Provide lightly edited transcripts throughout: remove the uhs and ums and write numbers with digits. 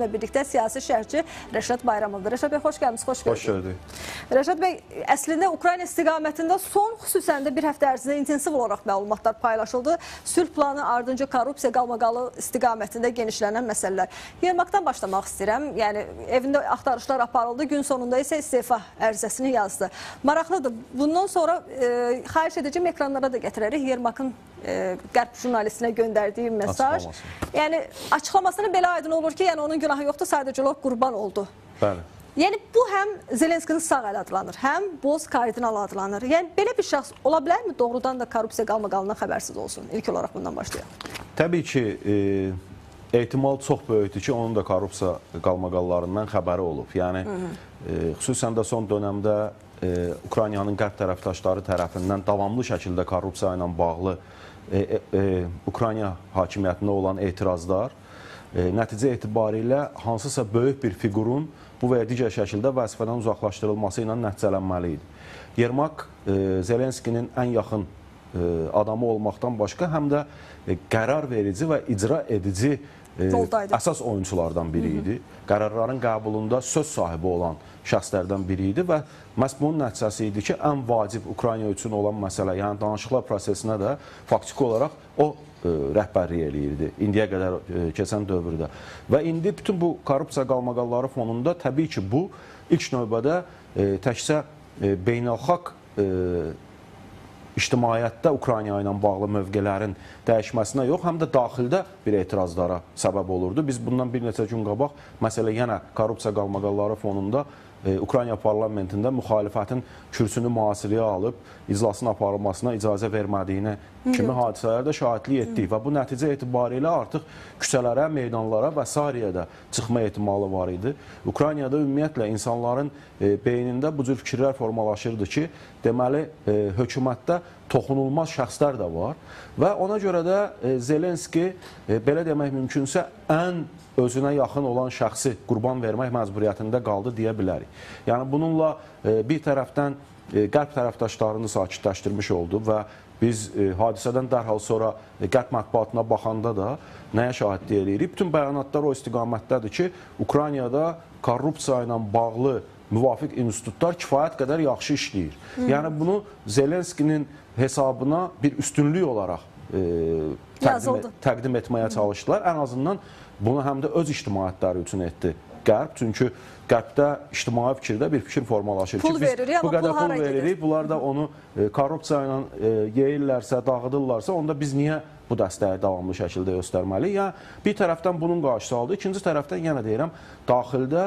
Bizimlə birlikdə siyasi şərhçi Rəşad Bayramovdur. Rəşad bəy, xoş gəlmisiniz, xoş gördük. Xoş gördük. Rəşad bəy, əslində Ukrayna istiqamətində son, xüsusən də bir həftə ərzində intensiv olaraq məlumatlar paylaşıldı. Sülh planı ardınca korrupsiya qalmaqalı istiqamətində genişlənən məsələlər. Yermakdan başlamaq istəyirəm. Yəni evində axtarışlar aparıldı, gün sonunda isə istefa ərizəsini yazdı. Maraqlıdır. Bundan sonra xahiş edəcəm ekranlara da gətirərik Yermakın Qərb jurnalistinə göndərdiyi mesaj. Yəni açıqlamasını belə aydın olur ki, yəni onun günahı yoxdur, sadəcə olaraq qurban oldu. Bəli. Yəni bu həm Zelenskinin sağ əli adlanır, həm boz kardinal adlanır. Yəni belə bir şəxs ola bilərmi doğrudan da korrupsiya qalmaqalından xəbərsiz olsun? İlk olaraq bundan başlayaq. Təbii ki, ehtimal çox böyükdür ki, onun da korrupsiya qalmaqallarından xəbəri olub. Yəni xüsusən də son dönəmdə Ukraynanın qərb tərəfdaşları tərəfindən davamlı şəkildə korrupsiya ilə bağlı Ukrayna hakimiyyətinə olan etirazlar nəticə etibarilə hansısa böyük bir fiqurun bu və ya digər şəkildə vəzifədən uzaqlaşdırılması ilə nəticələnməli idi. Yermak Zelenskinin ən yaxın adamı olmaqdan başqa həm də qərar verici və icra edici əsas oyunçulardan biri idi. Qərarların qəbulunda söz sahibi olan şəxslərdən biri idi və məhz bunun nəticəsi idi ki, ən vacib Ukrayna üçün olan məsələ, yəni danışıqlar prosesinə də faktiki olaraq o rəhbərlik eləyirdi indiyə qədər keçən dövrdə. Və indi bütün bu korrupsiya qalmaqalları fonunda təbii ki, bu ilk növbədə təkcə beynəlxalq ictimaiyyətdə Ukrayna ilə bağlı mövqelərin dəyişməsinə yox, həm də daxildə bir etirazlara səbəb olurdu. Biz bundan bir neçə gün qabaq məsələ yenə korrupsiya qalmaqalları fonunda Ukrayna parlamentində müxalifətin kürsünü mühasirəyə alıb iclasın aparılmasına icazə vermədiyini kimi hadisələrdə şahidlik etdik və bu nəticə etibarilə artıq küçələrə, meydanlara və sairəyə də çıxma ehtimalı var idi. Ukraynada ümumiyyətlə insanların beynində bu cür fikirlər formalaşırdı ki, deməli hökumətdə toxunulmaz şəxslər də var və ona görə də Zelenski belə demək mümkünsə ən özünə yaxın olan şəxsi qurban vermək məcburiyyətində qaldı deyə bilərik. Yəni bununla bir tərəfdən qərb tərəfdaşlarını sakitləşdirmiş oldu və biz hadisədən dərhal sonra qərb mətbuatına baxanda da nəyə şahidlik eləyirik? Bütün bəyanatlar o istiqamətdədir ki, Ukraynada korrupsiya ilə bağlı müvafiq institutlar kifayət qədər yaxşı işləyir. Yəni bunu Zelenskinin hesabına bir üstünlük olaraq təqdim etməyə çalışdılar. Ən azından bunu həm də öz ictimaiyyətləri üçün etdi Qərb. Çünki Qərbdə ictimai fikirdə bir fikir formalaşır ki, biz bu qədər pul veririk, bunlar da onu korrupsiya ilə yeyirlərsə, dağıdırlarsa, onda biz niyə bu dəstəyi davamlı şəkildə göstərməliyik? Yəni, bir tərəfdən bunun qarşısı aldı, ikinci tərəfdən yenə deyirəm, daxildə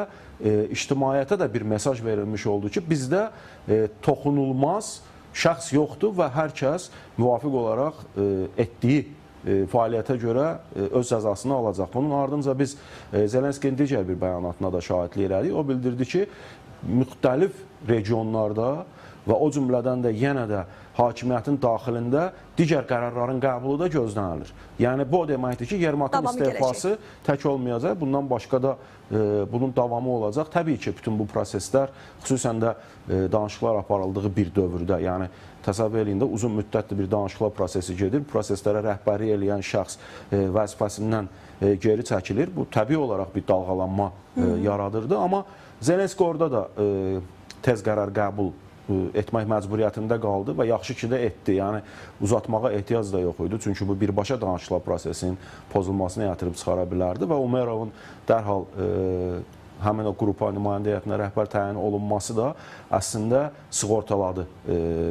ictimaiyyətə də bir mesaj verilmiş oldu ki, bizdə toxunulmaz şəxs yoxdur və hər kəs müvafiq olaraq etdiyi fəaliyyətə görə öz cəzasını alacaq. Bunun ardınca biz Zelenskinin digər bir bəyanatına da şahidlik elədik. O bildirdi ki, müxtəlif regionlarda və o cümlədən də yenə də hakimiyyətin daxilində digər qərarların qəbulu da gözlənilir. Yəni bu o deməkdir ki, Yermakın istefası tək olmayacaq, bundan başqa da bunun davamı olacaq. Təbii ki, bütün bu proseslər, xüsusən də danışıqlar aparıldığı bir dövrdə, yəni təsəvvür eləyin də uzun müddətli bir danışıqlar prosesi gedir. Proseslərə rəhbərlik eləyən şəxs vəzifəsindən geri çəkilir. Bu təbii olaraq bir dalğalanma yaradırdı. Amma Zelenski orada da tez qərar qəbul etmək məcburiyyətində qaldı və yaxşı ki də etdi. Yəni uzatmağa ehtiyac da yox idi. Çünki bu birbaşa danışıqlar prosesinin pozulmasına gətirib çıxara bilərdi və Umerovun dərhal həmin o qrupa, nümayəndə heyətinə rəhbər təyin olunması da əslində sığortaladı,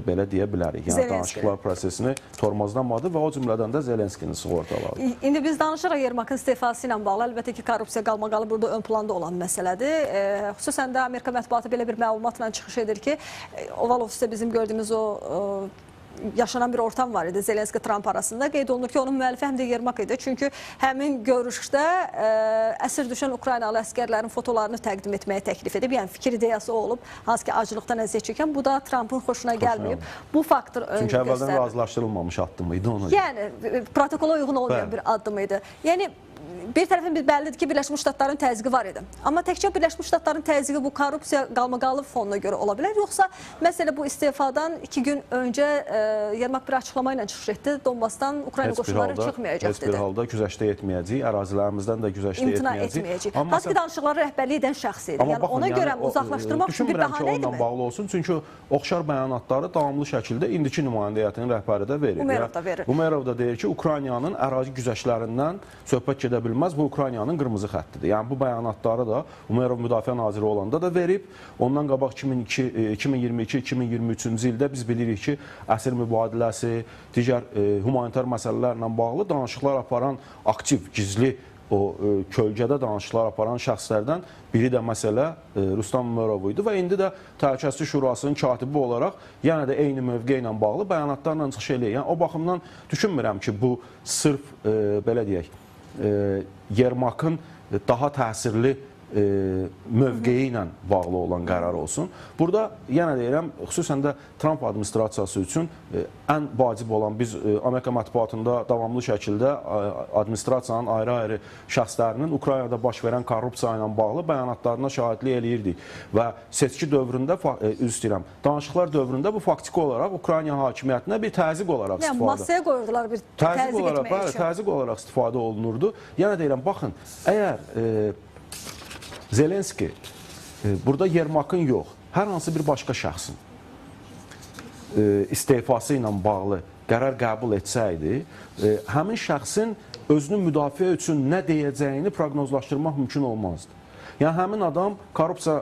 belə deyə bilərik. Yəni danışıqlar prosesini tormozlamadı və o cümlədən də Zelenskini sığortaladı. İndi biz danışırıq Yermakın istefası ilə bağlı. Əlbəttə ki, korrupsiya qalmaqalı burada ön planda olan məsələdir. Xüsusən də Amerika mətbuatı belə bir məlumatla çıxış edir ki, Oval Ofisdə bizim gördüyümüz o yaşanan bir ortam var idi Zelenski Tramp arasında. Qeyd olunur ki, onun müəllifi həm də Yermak idi. Çünki həmin görüşdə əsir düşən Ukraynalı əsgərlərin fotolarını təqdim etməyə təklif edib. Yəni fikir ideyası o olub, hansı ki acılıqdan əziyyət çəkən. Bu da Trampın xoşuna gəlməyib. Bu faktor ön Çünki əvvəldən razılaşdırılmamış addım idi ona. Yəni protokola uyğun olmayan bir addım idi. Yəni Bir tərəfdən bəllidir ki, Birləşmiş Ştatların təzyiqi var idi. Amma təkcə Birləşmiş Ştatların təzyiqi bu korrupsiya qalmaqalı fonuna görə ola bilər. Yoxsa məsələ bu istefadan 2 gün öncə Yermak bir açıqlama ilə çıxış etdi. Donbasdan Ukrayna qoşunları çıxmayacaq dedi. Heç bir halda güzəştə etməyəcək, ərazilərimizdən də güzəştə etməyəcək. Hansı ki, danışıqları rəhbərlik edən şəxs idi. Yəni, ona görə uzaqlaşdırmaq üçün bir bəhanə idi mi? Düşünmürəm ki, onunla bağlı olsun. Çünki oxşar bəyanatları davamlı şəkildə indiki nümayəndə heyətinin rəhbəri də verir. Umerov da verir. Umerov da deyir ki, Ukraynanın ərazi güzəştlərindən söhbət gedə bilməz. Bu Ukraynanın qırmızı xəttidir. Yəni bu bəyanatları da Umerov müdafiə naziri olanda da verib. Ondan qabaq 2022-2023-cü ildə biz bilirik ki, əsir mübadiləsi, digər humanitar məsələlərlə bağlı danışıqlar aparan aktiv, gizli o kölgədə danışıqlar aparan şəxslərdən biri də məsələ Rustam Umerov idi və indi də Təhlükəsizlik Şurasının katibi olaraq yenə də eyni mövqe ilə bağlı bəyanatlarla çıxış eləyir. Yəni o baxımdan düşünmürəm ki, bu sırf belə deyək, Yermakın daha təsirli mövqeyi ilə bağlı olan qərar olsun. Burada yenə deyirəm, xüsusən də Tramp administrasiyası üçün ən vacib olan biz Amerika mətbuatında davamlı şəkildə administrasiyanın ayrı-ayrı şəxslərinin Ukraynada baş verən korrupsiya ilə bağlı bəyanatlarına şahidlik eləyirdik və seçki dövründə, üzr istəyirəm, danışıqlar dövründə bu faktiki olaraq Ukrayna hakimiyyətinə bir təzyiq olaraq istifadə. Yəni, masaya qoyurdular bir təzyiq etmək üçün. Təzyiq olaraq istifadə olunurdu. Yenə deyirəm, baxın, əgər Zelenski burada Yermakın yox, hər hansı bir başqa şəxsin istefası ilə bağlı qərar qəbul etsəydi, həmin şəxsin özünü müdafiə üçün nə deyəcəyini proqnozlaşdırmaq mümkün olmazdı. Yəni, həmin adam korrupsiya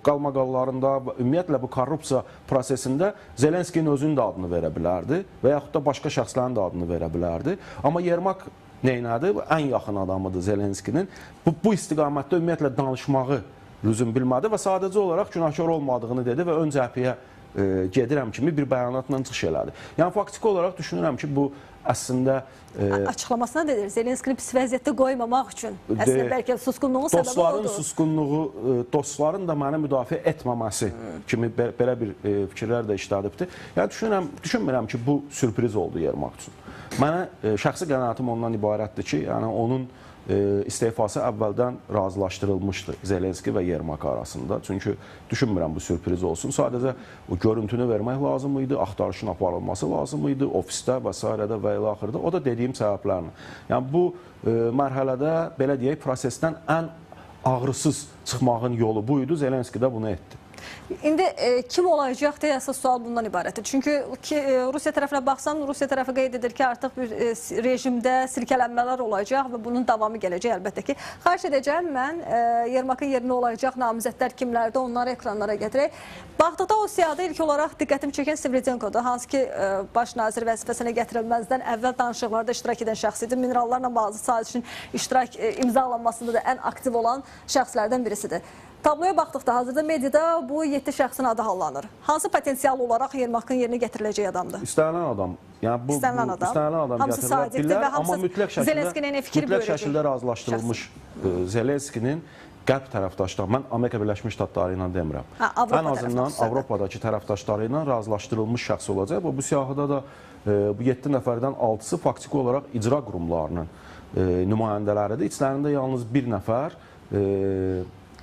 qalmaqallarında, ümumiyyətlə bu korrupsiya prosesində Zelenskinin özünün də adını verə bilərdi və yaxud da başqa şəxslərin də adını verə bilərdi. Amma Yermak neynədir? Ən yaxın adamıdır Zelenskinin. Bu istiqamətdə ümumiyyətlə danışmağı lüzum bilmədi və sadəcə olaraq günahkar olmadığını dedi və ön cəbhəyə gedirəm kimi bir bəyanatla çıxış elədi. Yəni, faktiki olaraq düşünürəm ki, bu əslində... Açıqlamasına dedir, Zelenskini pis vəziyyətdə qoymamaq üçün. Əslində, bəlkə susqunluğun səbəbi odur. Dostların susqunluğu, dostların da məni müdafiə etməməsi kimi belə bir fikirlər də işlədibdir. Yəni, düşünmürəm ki, bu sürpriz oldu Yermak üçün. Mənə şəxsi qənaətim ondan ibarətdir ki, yəni onun istefası əvvəldən razılaşdırılmışdı Zelenski və Yermak arasında. Çünki düşünmürəm bu sürpriz olsun. Sadəcə o görüntünü vermək lazım idi, axtarışın aparılması lazım idi, ofisdə və s. və ilə axırda. O da dediyim səbəblərlə. Yəni bu mərhələdə, belə deyək, prosesdən ən ağrısız çıxmağın yolu bu idi. Zelenski də bunu etdi. İndi kim olacaq deyə əsas sual bundan ibarətdir. Çünki Rusiya tərəfinə baxsan, Rusiya tərəfi qeyd edir ki, artıq bir rejimdə silkələnmələr olacaq və bunun davamı gələcək əlbəttə ki. Xahiş edəcəm mən, Yermakın yerinə olacaq namizədlər kimlərdir, onları ekranlara gətirək. Baxdıqda o siyahıda ilk olaraq diqqətimi çəkən Sviridenkodur, hansı ki, baş nazir vəzifəsinə gətirilməzdən əvvəl danışıqlarda iştirak edən şəxs idi. Minerallarla bağlı sazişin iştirak imzalanmasında da ən aktiv olan şəxslərdən birisidir. Tabloya baxdıqda hazırda mediada bu 7 şəxsin adı hallanır. Hansı potensial olaraq Yermakın yerinə gətiriləcək adamdır? İstənilən adam. Yəni bu, istənilən adam hamısı sadiqdir və hamısı mütləq şəkildə razılaşdırılmış Zelenskinin qərb tərəfdaşları, mən Amerika Birləşmiş Ştatları ilə demirəm. Ən azından Avropadakı tərəfdaşları ilə razılaşdırılmış şəxs olacaq və bu siyahıda da bu 7 nəfərdən 6-sı faktiki olaraq icra qurumlarının nümayəndələridir. İçlərində yalnız bir nəfər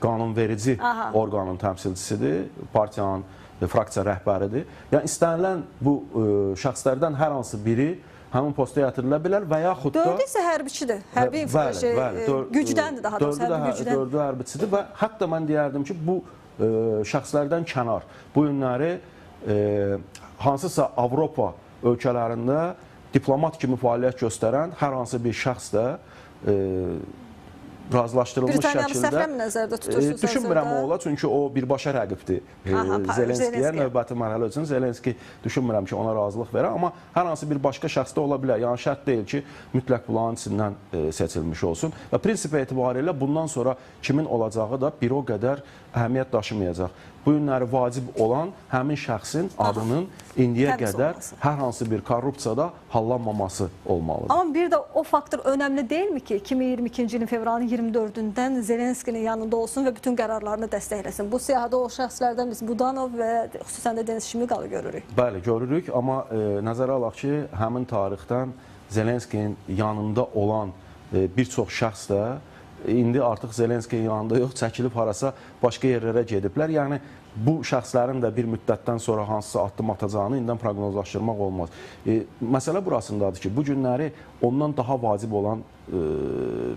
qanunverici orqanın təmsilçisidir, partiyanın fraksiya rəhbəridir. Yəni, istənilən bu şəxslərdən hər hansı biri həmin posta yatırıla bilər və yaxud da... Dördü isə hərbiçidir, hərbi gücdəndir daha doğrusu, hərbi gücdən. Dördü hərbiçidir və hətta mən deyərdim ki, bu şəxslərdən kənar bu günləri hansısa Avropa ölkələrində diplomat kimi fəaliyyət göstərən hər hansı bir şəxs də razılaşdırılmış Britaniyanı şəkildə... Səhvlə mi nəzərdə tutursunuz? Düşünmürəm o ola, çünki o birbaşa rəqibdir Zelenskiyə. Növbəti mərhələ üçün Zelenski düşünmürəm ki, ona razılıq verər, amma hər hansı bir başqa şəxs də ola bilər. Yəni, şərt deyil ki, mütləq bunların içindən seçilmiş olsun. Və prinsip etibarilə bundan sonra kimin olacağı da bir o qədər əhəmiyyət daşımayacaq. Bu günləri vacib olan həmin şəxsin adının indiyə qədər hər hansı bir korrupsiyada hallanmaması olmalıdır. Amma bir də o faktor önəmli deyilmi ki, 2022-ci ilin fevralın 24-dən Zelenskinin yanında olsun və bütün qərarlarını dəstəkləsin. Bu siyahıda o şəxslərdən biz Budanov və xüsusən də Denis Şmiqalı görürük. Bəli, görürük, amma nəzərə alaq ki, həmin tarixdən Zelenskinin yanında olan bir çox şəxs də indi artıq Zelenskinin yanında yox, çəkilib harasa başqa yerlərə gediblər. Yəni bu şəxslərin də bir müddətdən sonra hansısa addım atacağını indidən proqnozlaşdırmaq olmaz. Məsələ burasındadır ki, bu günləri ondan daha vacib olan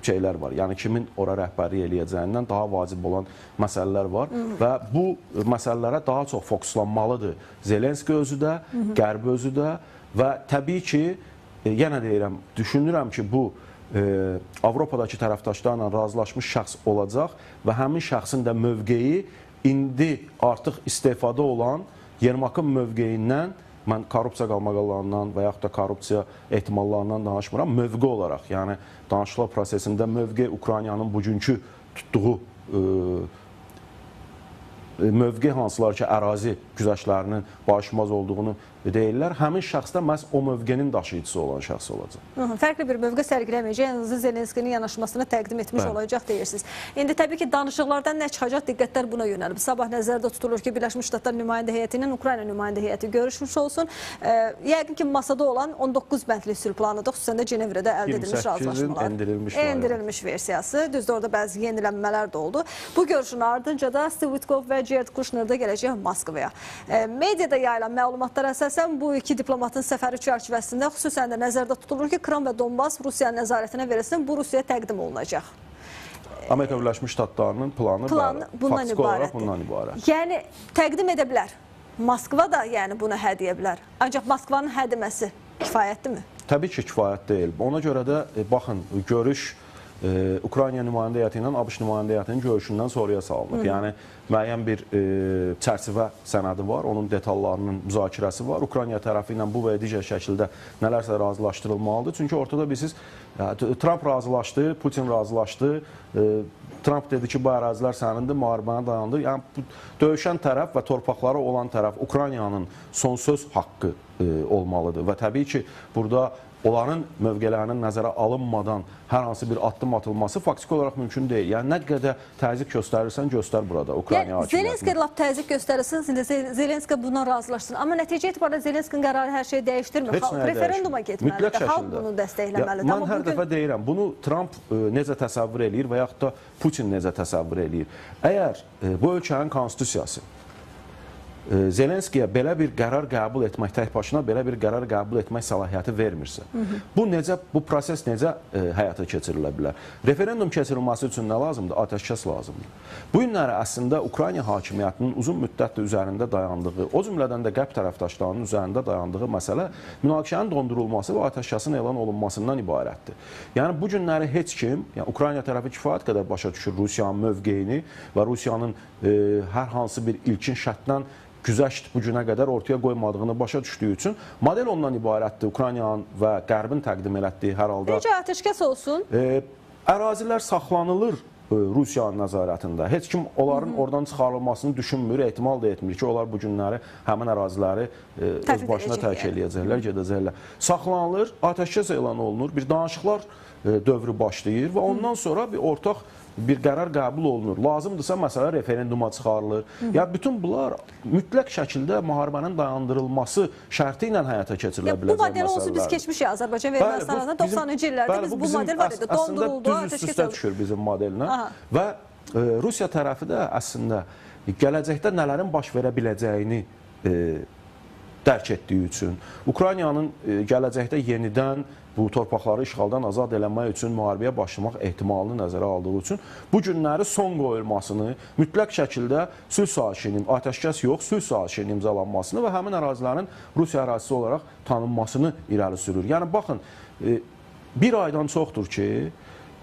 şeylər var. Yəni kimin ora rəhbərlik eləyəcəyindən daha vacib olan məsələlər var və bu məsələlərə daha çox fokuslanmalıdır. Zelenski özü də, Qərb özü də və təbii ki, yenə deyirəm, düşünürəm ki, bu Avropadakı tərəfdaşlarla razılaşmış şəxs olacaq və həmin şəxsin də mövqeyi indi artıq istefada olan Yermakın mövqeyindən, mən korrupsiya qalmaqallarından və yaxud da korrupsiya ehtimallarından danışmıram, mövqe olaraq, yəni danışıqlar prosesində mövqe Ukraynanın bugünkü tutduğu mövqe hansılar ki, ərazi güzəştlərinin barışmaz olduğunu deyirlər. Həmin şəxs də məhz o mövqenin daşıyıcısı olan şəxs olacaq. Fərqli bir mövqe sərgiləməyəcək, ən azından Zelenskinin yanaşmasını təqdim etmiş olacaq deyirsiniz. İndi təbii ki, danışıqlardan nə çıxacaq, diqqətlər buna yönəlib. Sabah nəzərdə tutulur ki, Birləşmiş Ştatlar nümayəndə heyəti ilə Ukrayna nümayəndə heyəti görüşmüş olsun. Yəqin ki, masada olan 19 bəndli sülh planıdır, xüsusən də Cenevrədə əldə edilmiş razılaşmalar. Endirilmiş versiyası. Düzdür, orada bəzi yenilənmələr də oldu. Bu görüşün ardınca da Steve Witkoff və Jared Kushner da gələcək Moskvaya. Mediada yayılan məlumatlara əsasən bu iki diplomatın səfəri çərçivəsində xüsusən də nəzərdə tutulur ki, Krım və Donbas Rusiyanın nəzarətinə verilsin, bu Rusiyaya təqdim olunacaq. Amerika Birləşmiş Ştatlarının planı bundan ibarətdir. Bundan ibarət. Yəni təqdim edə bilər. Moskva da yəni buna hə deyə bilər. Ancaq Moskvanın hə deməsi kifayətdirmi? Təbii ki, kifayət deyil. Ona görə də baxın, görüş Ukrayna nümayəndə heyəti ilə ABŞ nümayəndə heyətinin görüşündən sonraya salınıb. Yəni müəyyən bir çərçivə sənədi var, onun detallarının müzakirəsi var. Ukrayna tərəfi ilə bu və ya digər şəkildə nələrsə razılaşdırılmalıdır. Çünki ortada bilirsiniz, Tramp razılaşdı, Putin razılaşdı. Tramp dedi ki, bu ərazilər sənindir, müharibəni dayandır. Yəni döyüşən tərəf və torpaqları olan tərəf Ukraynanın son söz haqqı olmalıdır. Və təbii ki, burada onların mövqelərinin nəzərə alınmadan hər hansı bir addım atılması faktiki olaraq mümkün deyil. Yəni nə qədər təzyiq göstərirsən, göstər burada Ukrayna hakimiyyətinə. Zelenski lap təzyiq göstərirsin, Zelenski buna razılaşsın. Amma nəticə itibarilə Zelenskinin qərarı hər şeyi dəyişdirmir. Referenduma getməlidir, xalq bunu dəstəkləməlidir. Mən hər dəfə deyirəm, bunu Tramp necə təsəvvür eləyir və yaxud da Putin necə təsəvvür eləyir. Əgər bu ölkənin konstitusiyası Zelenskiyə belə bir qərar qəbul etmək, tək başına belə bir qərar qəbul etmək səlahiyyəti vermirsə, bu necə, bu proses necə həyata keçirilə bilər? Referendum keçirilməsi üçün nə lazımdır? Atəşkəs lazımdır. Bu günləri əslində Ukrayna hakimiyyətinin uzun müddətdir üzərində dayandığı, o cümlədən də Qərb tərəfdaşlarının üzərində dayandığı məsələ münaqişənin dondurulması və atəşkəsin elan olunmasından ibarətdir. Yəni bu günləri heç kim, yəni Ukrayna tərəfi kifayət qədər başa düşür Rusiyanın mövqeyini və Rusiyanın hər hansı bir ilkin şərtlə güzəşt bu günə qədər ortaya qoymadığını başa düşdüyü üçün model ondan ibarətdir. Ukraynanın və Qərbin təqdim elətdiyi hər halda. Necə atəşkəs olsun? Ərazilər saxlanılır Rusiyanın nəzarətində. Heç kim onların oradan çıxarılmasını düşünmür, ehtimal da etmir ki, onlar bu günləri həmin əraziləri öz başına tərk eləyəcəklər, gedəcəklər. Saxlanılır, atəşkəs elan olunur, bir danışıqlar dövrü başlayır və ondan sonra bir ortaq bir qərar qəbul olunur. Lazımdırsa, məsələ referenduma çıxarılır. Yəni, bütün bunlar mütləq şəkildə müharibənin dayandırılması şərti ilə həyata keçirilə biləcək məsələlər. Bu model olsun biz keçmişik Azərbaycan və Ermənistan 90-cı illərdə biz bu model var idi. Donduruldu, düz üst-üstə düşür bizim modelinə. Və Rusiya tərəfi də əslində gələcəkdə nələrin baş verə biləcəyini dərk etdiyi üçün, Ukraynanın gələcəkdə yenidən bu torpaqları işğaldan azad eləmək üçün müharibəyə başlamaq ehtimalını nəzərə aldığı üçün bu günləri son qoyulmasını, mütləq şəkildə sülh sazişinin, atəşkəs yox, sülh sazişinin imzalanmasını və həmin ərazilərin Rusiya ərazisi olaraq tanınmasını irəli sürür. Yəni baxın, bir aydan çoxdur ki,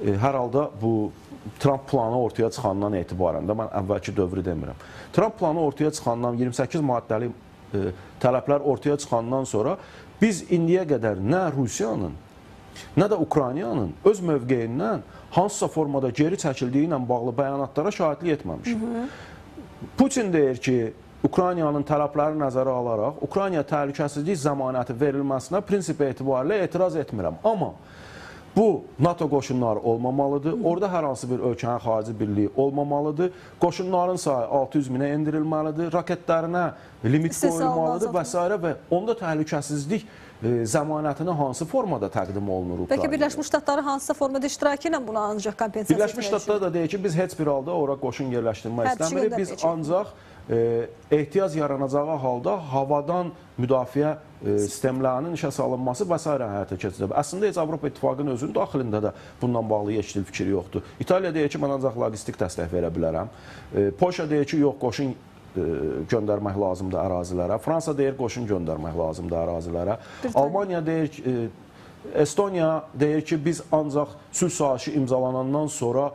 hər halda bu Tramp planı ortaya çıxandan etibarən də, mən əvvəlki dövrü demirəm. Tramp planı ortaya çıxandan 28 maddəli tələblər ortaya çıxandan sonra biz indiyə qədər nə Rusiyanın, nə də Ukraynanın öz mövqeyindən hansısa formada geri çəkildiyi ilə bağlı bəyanatlara şahidlik etməmişik. Putin deyir ki, Ukraynanın tələbləri nəzərə alaraq Ukrayna təhlükəsizlik zəmanəti verilməsinə prinsip etibarilə etiraz etmirəm. Amma bu NATO qoşunları olmamalıdır. Orada hər hansı bir ölkənin xarici birliyi olmamalıdır. Qoşunların sayı 600 minə endirilməlidir. Raketlərinə limit qoyulmalıdır və s. və onda təhlükəsizlik zəmanətini hansı formada təqdim olunur Ukraynaya? Bəlkə Birləşmiş Ştatları hansısa formada iştirakı ilə bunu ancaq kompensasiya etməyi Birləşmiş Ştatlar da deyir ki, biz heç bir halda ora qoşun yerləşdirmək istəmirik. Biz ancaq ehtiyac yaranacağı halda havadan müdafiə sistemlərinin işə salınması və s. həyata keçirilir. Əslində heç Avropa İttifaqının özünün daxilində də bundan bağlı yeşil fikir yoxdur. İtaliya deyir ki, mən ancaq logistik dəstək verə bilərəm. Polşa deyir ki, yox, qoşun göndərmək lazımdır ərazilərə. Fransa deyir, qoşun göndərmək lazımdır ərazilərə. Almaniya deyir ki, Estoniya deyir ki, biz ancaq sülh sazişi imzalanandan sonra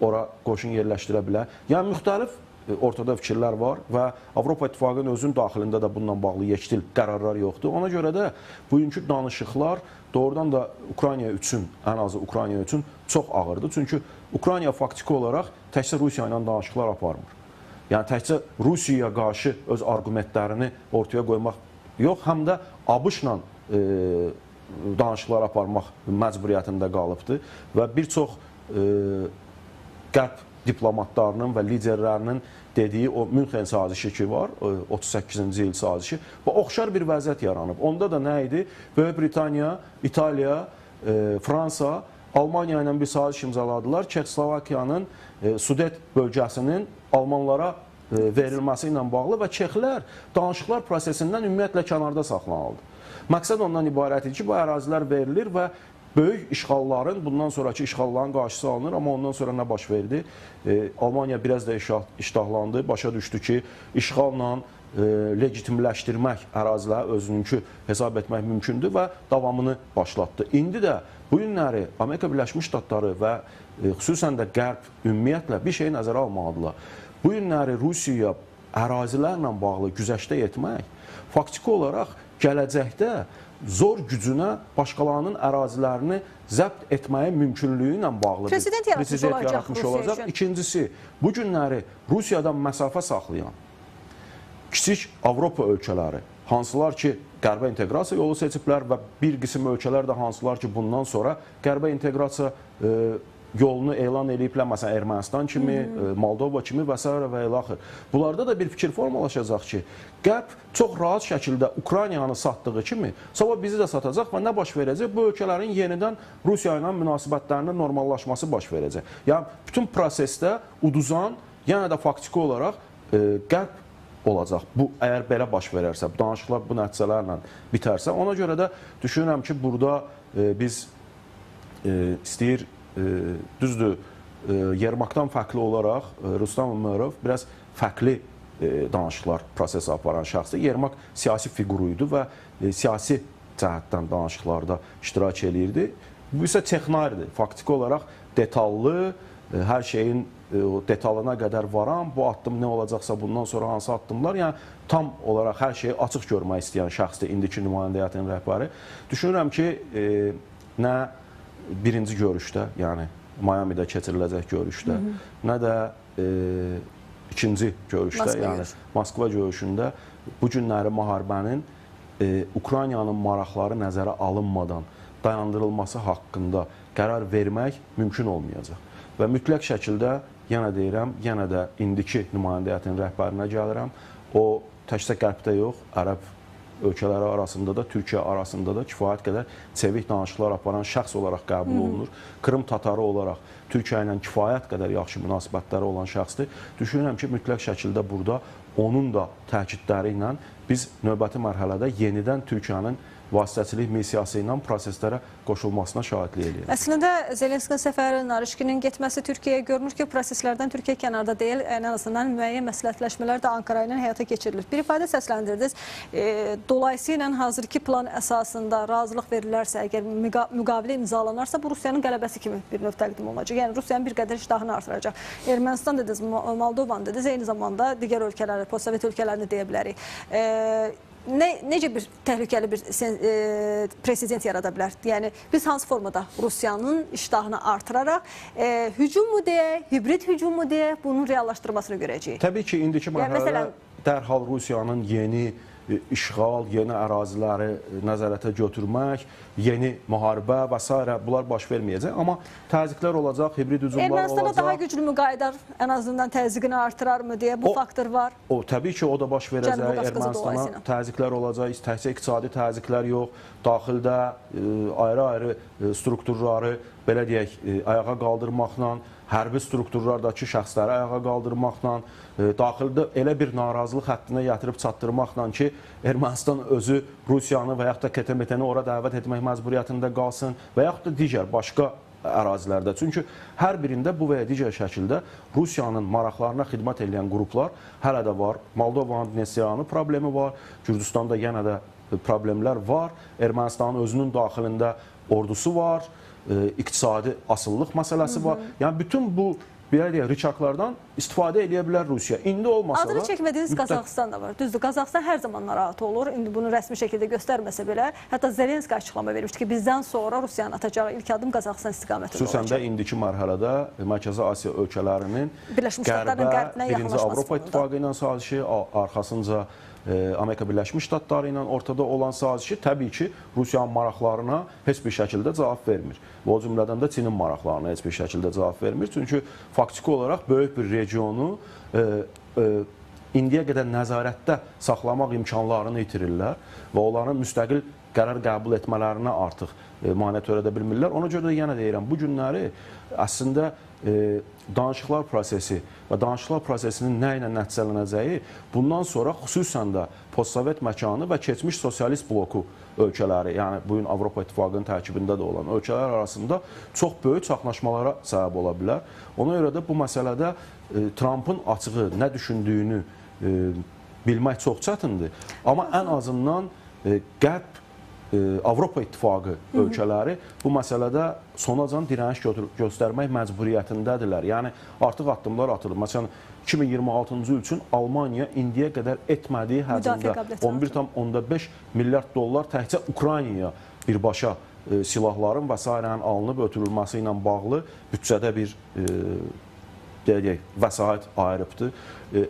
ora qoşun yerləşdirə bilər. Yəni, müxtəlif ortada fikirlər var və Avropa İttifaqının özünün daxilində də bununla bağlı yekdil qərarlar yoxdur. Ona görə də bugünkü danışıqlar doğrudan da Ukrayna üçün, ən azı Ukrayna üçün çox ağırdır. Çünki Ukrayna faktiki olaraq təkcə Rusiya ilə danışıqlar aparmır. Yəni, təkcə Rusiyaya qarşı öz arqumentlərini ortaya qoymaq yox, həm də ABŞ-la danışıqlar aparmaq məcburiyyətində qalıbdır və bir çox qərb diplomatlarının və liderlərinin dediyi o Münxen sazişi ki var, 38-ci il sazişi və oxşar bir vəziyyət yaranıb. Onda da nə idi? Böyük Britaniya, İtaliya, Fransa, Almaniya ilə bir saziş imzaladılar. Çexoslovakiyanın Sudet bölgəsinin Almanlara verilməsi ilə bağlı və Çexlər danışıqlar prosesindən ümumiyyətlə kənarda saxlanıldı. Məqsəd ondan ibarət idi ki, bu ərazilər verilir və böyük işğalların, bundan sonraki işğalların qarşısı alınır, amma ondan sonra nə baş verdi? Almaniya biraz da iştahlandı, başa düşdü ki, işğalla legitimləşdirmək əraziləri özününkü hesab etmək mümkündür və davamını başlatdı. İndi də bu günləri Amerika Birləşmiş Ştatları və xüsusən də Qərb ümumiyyətlə bir şeyi nəzərə almalıdırlar. Bu günləri Rusiya ərazilərlə bağlı güzəştə etmək faktiki olaraq gələcəkdə zor gücünə başqalarının ərazilərini zəbt etməyin mümkünlüyü ilə bağlı bir prezident yaratmış olacaq. İkincisi, bu günləri Rusiyadan məsafə saxlayan kiçik Avropa ölkələri, hansılar ki, qərbə inteqrasiya yolu seçiblər və bir qism ölkələr də hansılar ki, bundan sonra qərbə inteqrasiya yolunu elan eləyiblər, məsələn, Ermənistan kimi, Moldova kimi və s. və ilaxır. Bunlarda da bir fikir formalaşacaq ki, Qərb çox rahat şəkildə Ukraynanı satdığı kimi, sabah bizi də satacaq və nə baş verəcək? Bu ölkələrin yenidən Rusiya ilə münasibətlərinin normallaşması baş verəcək. Yəni, bütün prosesdə uduzan, yenə də faktiki olaraq Qərb olacaq. Bu, əgər belə baş verərsə, danışıqlar bu nəticələrlə bitərsə, ona görə də düşünürəm ki, burada biz istəyir, düzdür, Yermakdan fərqli olaraq Rustam Umerov biraz fərqli danışıqlar prosesi aparan şəxsdir. Yermak siyasi fiquru idi və siyasi cəhətdən danışıqlarda iştirak eləyirdi. Bu isə texnaridir. Faktiki olaraq detallı, hər şeyin detalına qədər varan, bu addım nə olacaqsa bundan sonra hansı addımlar, yəni tam olaraq hər şeyi açıq görmək istəyən şəxsdir indiki nümayəndə heyətinin rəhbəri. Düşünürəm ki, nə birinci görüşdə, yəni Miami'də keçiriləcək görüşdə, nə də ikinci görüşdə, yəni Moskva görüşündə bu günləri müharibənin Ukraynanın maraqları nəzərə alınmadan dayandırılması haqqında qərar vermək mümkün olmayacaq. Və mütləq şəkildə, yenə deyirəm, yenə də indiki nümayəndə heyətinin rəhbərinə gəlirəm. O, təkcə Qərbdə yox, Ərəb ölkələri arasında da, Türkiyə arasında da kifayət qədər çevik danışıqlar aparan şəxs olaraq qəbul olunur. Krım tatarı olaraq Türkiyə ilə kifayət qədər yaxşı münasibətləri olan şəxsdir. Düşünürəm ki, mütləq şəkildə burada onun da təkidləri ilə biz növbəti mərhələdə yenidən Türkiyənin vasitəçilik missiyası ilə proseslərə qoşulmasına şahidlik eləyir. Əslində, Zelenskinin səfəri, Narışkinin getməsi Türkiyəyə görünür ki, proseslərdən Türkiyə kənarda deyil, ən azından müəyyən məsləhətləşmələr də Ankara ilə həyata keçirilir. Bir ifadə səsləndirdiniz. Dolayısıyla hazırki plan əsasında razılıq verilərsə, əgər müqavilə imzalanarsa, bu Rusiyanın qələbəsi kimi bir növ təqdim olunacaq. Yəni, Rusiyanın bir qədər iştahını artıracaq. Ermənistan dediniz, Moldovan dediniz, eyni zamanda digər ölkələri, postsovet ölkələrini deyə bilərik. Necə bir təhlükəli bir president yarada bilər? Yəni, biz hansı formada Rusiyanın iştahını artıraraq hücum mu deyək, hibrid hücum mu deyək, bunun reallaşdırmasını görəcəyik? Təbii ki, indiki mərhələdə dərhal Rusiyanın yeni işğal, yeni əraziləri nəzarətə götürmək, yeni müharibə və s. bunlar baş verməyəcək. Amma təzyiqlər olacaq, hibrid hücumlar olacaq. Ermənistana daha güclü mü qayıdar, ən azından təzyiqini artırar mı deyə bu faktor var. O, təbii ki, o da baş verəcək. Ermənistana təzyiqlər olacaq, təkcə iqtisadi təzyiqlər yox, daxildə ayrı-ayrı strukturları, belə deyək, ayağa qaldırmaqla, hərbi strukturlardakı şəxsləri ayağa qaldırmaqla, daxildə elə bir narazılıq həddinə gətirib çatdırmaqla ki, Ermənistan özü Rusiyanı və yaxud da KTMT-ni ora dəvət etmək məcburiyyətində qalsın və yaxud da digər başqa ərazilərdə. Çünki hər birində bu və ya digər şəkildə Rusiyanın maraqlarına xidmət edən qruplar hələ də var. Moldovanın, Dnestriyanın problemi var, Gürcüstanda yenə də problemlər var, Ermənistanın özünün daxilində ordusu var, iqtisadi asılılıq məsələsi var. Yəni bütün bu belə deyək, rıçaklardan istifadə edə bilər Rusiya. İndi olmasa da... Adını çəkmədiyiniz Qazaxıstan da var. Düzdür, Qazaxıstan hər zaman narahat olur. İndi bunu rəsmi şəkildə göstərməsə belə, hətta Zelenski açıqlama vermişdi ki, bizdən sonra Rusiyanın atacağı ilk adım Qazaxıstan istiqamətində olacaq. Xüsusən də indiki mərhələdə Mərkəzi Asiya ölkələrinin Qərbə, birinci Avropa İttifaqı ilə sazişi, arxasınca Amerika Birləşmiş Ştatları ilə ortada olan sazişi təbii ki, Rusiyanın maraqlarına heç bir şəkildə cavab vermir. Və o cümlədən də Çinin maraqlarına heç bir şəkildə cavab vermir. Çünki faktiki olaraq böyük bir regionu indiyə qədər nəzarətdə saxlamaq imkanlarını itirirlər və onların müstəqil qərar qəbul etmələrinə artıq mane törədə bilmirlər. Ona görə də yenə deyirəm, bu günləri əslində danışıqlar prosesi və danışıqlar prosesinin nə ilə nəticələnəcəyi bundan sonra xüsusən də postsovet məkanı və keçmiş sosialist bloku ölkələri, yəni bugün Avropa İttifaqının tərkibində də olan ölkələr arasında çox böyük çaxnaşmalara səbəb ola bilər. Ona görə də bu məsələdə Trumpın açığı nə düşündüyünü bilmək çox çətindir. Amma ən azından Qərb, Avropa İttifaqı ölkələri bu məsələdə sonacan dirəniş göstərmək məcburiyyətindədirlər. Yəni artıq addımlar atılır. Məsələn, 2026-cı il üçün Almaniya indiyə qədər etmədiyi həcmdə 11,5 milyard dollar təkcə Ukraynaya birbaşa silahların və sairənin alınıb ötürülməsi ilə bağlı büdcədə bir deyək, vəsait ayırıbdır.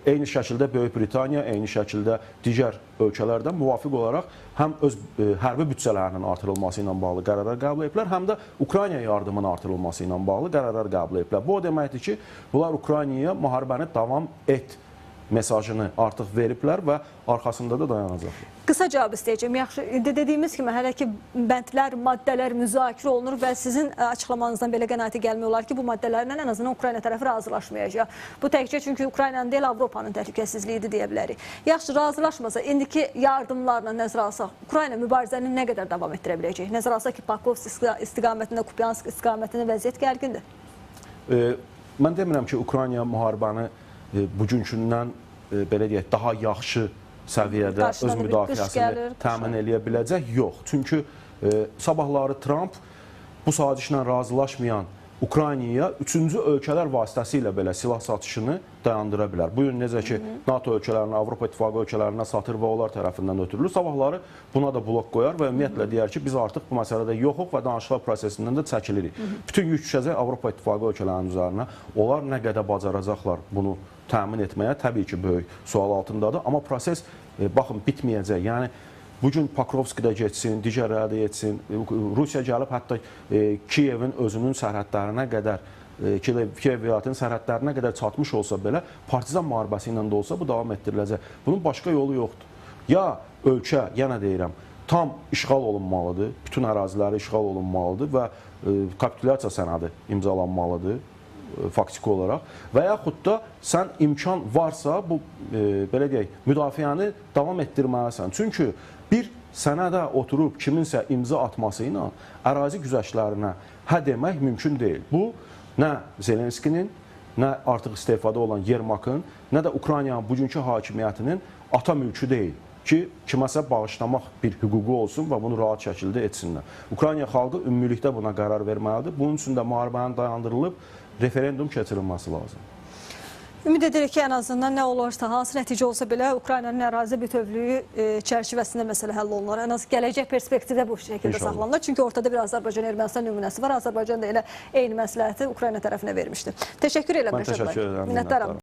Eyni şəkildə Böyük Britaniya, eyni şəkildə digər ölkələrdən müvafiq olaraq həm öz hərbi büdcələrinin artırılması ilə bağlı qərarlar qəbul ediblər, həm də Ukrayna yardımının artırılması ilə bağlı qərarlar qəbul ediblər. Bu o deməkdir ki, bunlar Ukraynaya müharibəni davam et mesajını artıq veriblər və arxasında da dayanacaqlar. Qısa cavab istəyəcəm. Yaxşı, indi dediyimiz kimi hələ ki bəndlər, maddələr müzakirə olunur və sizin açıqlamanızdan belə qənaətə gəlmək olar ki, bu maddələrlə ən azından Ukrayna tərəfi razılaşmayacaq. Bu təkcə çünki Ukraynanın deyil, Avropanın təhlükəsizliyidir deyə bilərik. Yaxşı, razılaşmasa, indiki yardımlarla nəzərə alsaq, Ukrayna mübarizəni nə qədər davam etdirə biləcək? Nəzərə alsaq ki, Pakrovsk istiqamətində, Kupyansk istiqamətində vəziyyət gərgindir. Mən demirəm ki, Ukrayna müharibəni bugünkündən belə deyək, daha yaxşı səviyyədə öz müdafiəsini təmin eləyə biləcək? Yox. Çünki sabahları Trump bu sazişlə razılaşmayan Ukraynaya üçüncü ölkələr vasitəsilə belə silah satışını dayandıra bilər. Bugün necə ki, NATO ölkələrinə, Avropa İttifaqı ölkələrinə satır və onlar tərəfindən ötürülür. Sabahları buna da blok qoyar və ümumiyyətlə deyər ki, biz artıq bu məsələdə yoxuq və danışıqlar prosesindən də çəkilirik. Bütün yük düşəcək Avropa İttifaqı ölkələrinin üzərinə. Onlar nə qədər bacaracaqlar bunu təmin etməyə, təbii ki, böyük sual altındadır. Amma proses, baxın, bitməyəcək. Yəni, bugün Pakrovskidə getsin, digərləri də getsin, Rusiya gəlib hətta Kiyevin özünün sərhədlərinə qədər, Kiyev vilayətinin sərhədlərinə qədər çatmış olsa belə, partizan müharibəsi ilə də olsa bu davam etdiriləcək. Bunun başqa yolu yoxdur. Ya ölkə, yenə deyirəm, tam işğal olunmalıdır, bütün əraziləri işğal olunmalıdır və kapitulyasiya sənədi imzalanmalıdır faktiki olaraq və yaxud da sən imkan varsa bu, belə deyək, müdafiəni davam etdirməlisən. Çünki bir sənədə oturub kiminsə imza atması ilə ərazi güzəştlərinə hə demək mümkün deyil. Bu, nə Zelenskinin, nə artıq istefada olan Yermakın, nə də Ukraynanın bugünkü hakimiyyətinin ata mülkü deyil ki, kiməsə bağışlamaq bir hüququ olsun və bunu rahat şəkildə etsinlər. Ukrayna xalqı ümumilikdə buna qərar verməlidir. Bunun üçün də müharibənin dayandırılıb referendum keçirilməsi lazım. Ümid edirik ki, ən azından nə olarsa, hansı nəticə olsa belə Ukraynanın ərazi bütövlüyü çərçivəsində məsələ həll olunur. Ən az gələcək perspektivdə bu şəkildə saxlanılır. Çünki ortada bir Azərbaycan-Ermənistan nümunəsi var. Azərbaycan da elə eyni məsləhəti Ukrayna tərəfinə vermişdi. Təşəkkür edirəm. Mən təşəkkür edirəm. Minnətdaram.